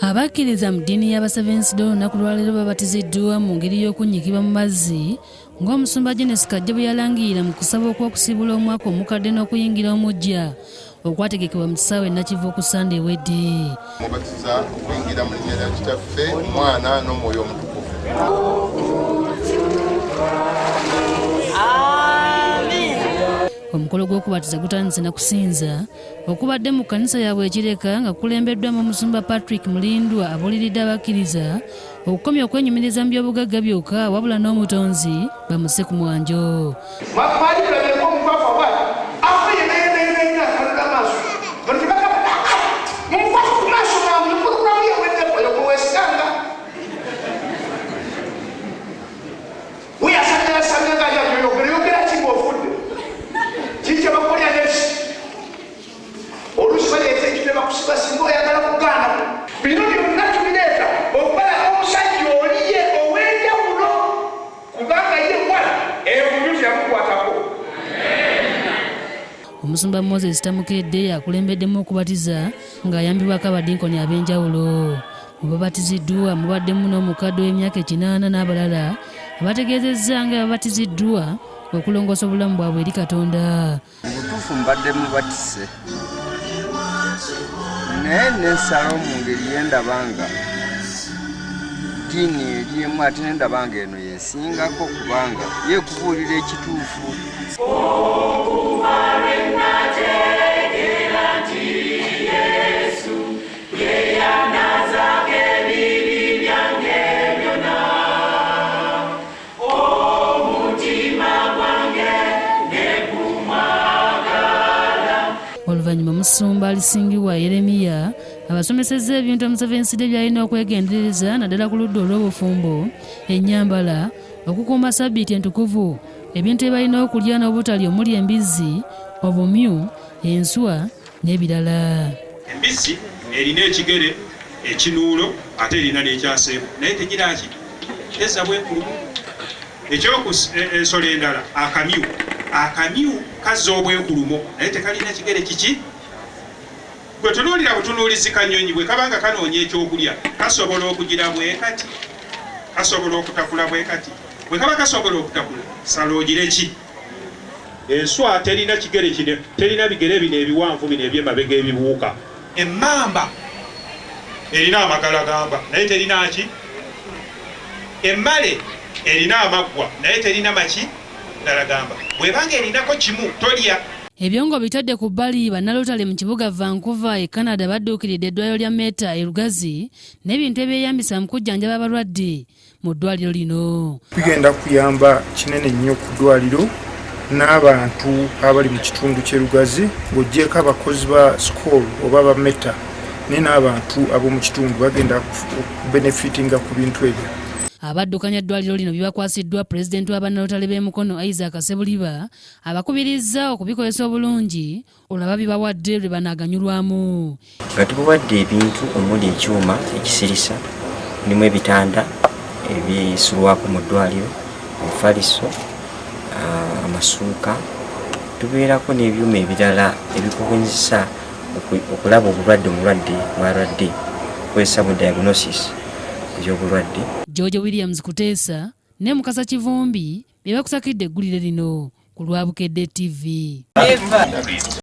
Abakkiriza mu ddiini y'Abasevensido olunaku lwaleero babatiziddwa mu ngeri y'okunnyikibwa mu mazzi ng'omusumba Genes Kajje bwe yalangirira mu kusaba okw'okusiibula omwaka omukadde n'okuyingira omuggya okwategekebwa mu kisaawe e Nakivubo ku Ssande ewedde. Mubatiza okuyingira mu linnya lya Kitaffe, Omwana n'Omwoyo Omutukuvu. Omukolo gw'okubatiza gutandise na kusinza okubadde mu kkanisa yaabwe e Kireka nga kukulembeddwamu omusumba Patrick Mulindwa abuuliridde abakkiriza okukomya okwenyumiriza mu by'obugagga byokka wabula n'omutonzi bamusse ku mwanjo. Oluusi baleeta ekintu ne bakusiba singa oyagala kugaana. Bino byonna tubireeta okubalaga omusajja oli ye ow'enjawulo kubanga ye wala envunyu teyamukwatako. Omusumba Moses Tamukedde yakulembeddemu okubatiza ng'ayambibwako abadinkoni ab'enjawulo. Mu babatiziddwa mubaddemu n'omukadde ow'emyaka ekinaana n'abalala abategeezezza nga babatiziddwa okulongoosa obulamu bwabwe eri Katonda. Mu butuufu mbadde mubatise naye nensalawo mu ngeri yendaba nga ddiini eri emu ate nendaba nga eno yesingako kubanga yekubuulira ekituufu. Okuva lwe nategeera nti Yesu ye yannazaako ebibi byange byonna. Omutima gwange ne gumwagala. Oluvannyuma Omusumba Alisingibwa Yeremiya abasomesezza ebintu Omusevensidde by'alina okwegendereza naddala ku ludda olw'obufumbo, ennyambala, okukuuma Ssabbiiti entukuvu, ebintu bye balina okulya n'obutalya omuli embizzi, obumyu, enswa n'ebirala. Embizzi erina ekigere ekinuulo ate erina n'ekyaseeko naye tegira ki tezza bwenkulumu. Ekyokus ensolo endala akamyu akamyu kazza obwenkulumo naye tekalina kigere kiki. Gwe tunuulira butunuulizi kanyonyi bwe kaba nga kanoonya ekyokulya kasobola okugira bwe kati kasobola okutakula bwe kati bwe kaba kasobola okutakula sala ogire ki. Enswa terina kigere kino terina bigere bino ebiwanvu bino eby'emabega ebibuuka. Emmamba erina amagalagamba naye terina ki? Emmale erina amaggwa naye terina maki? Galagamba. Bw'eba ng'erinako kimu tolya. Ebyo ng'obitadde ku bbali, bannalotale mu kibuga Vancouver e Canada badduukiridde eddwaliro lya Meta e Lugazi n'ebintu ebyeyambisa mu kujjanjaba abalwadde mu ddwaliro lino. Bigenda kuyamba kinene nnyo ku ddwaliro n'abantu abali mu kitundu ky'e Lugazi ng'oggyeeko abakozi ba Skol oba ba Meta naye n'abantu ab'omu kitundu bagenda kubenefitinga ku bintu ebyo. Abaddukanya eddwaliro lino bibakwasiddwa pulezidenti wa bannalotale b'e Mukono Isaac Ssebuliba abakubirizza okubikozesa obulungi olwo ababibawadde lwe banaaganyulwamu. Nga tubawadde ebintu omuli ekyuma ekisirisa, mulimu ebitanda ebisulwako mu ddwaliro, omufaliso, amasuuka, tubeerako n'ebyuma ebirala ebikukozesa okulaba obulwadde omulwadde bw'alwadde, okukozesa mu diagnosis ey'obulwadde. George Williams Kuteesa ne Mukasa Kivumbi be bakusakidde eggulire lino ku lwa Bukedde TV.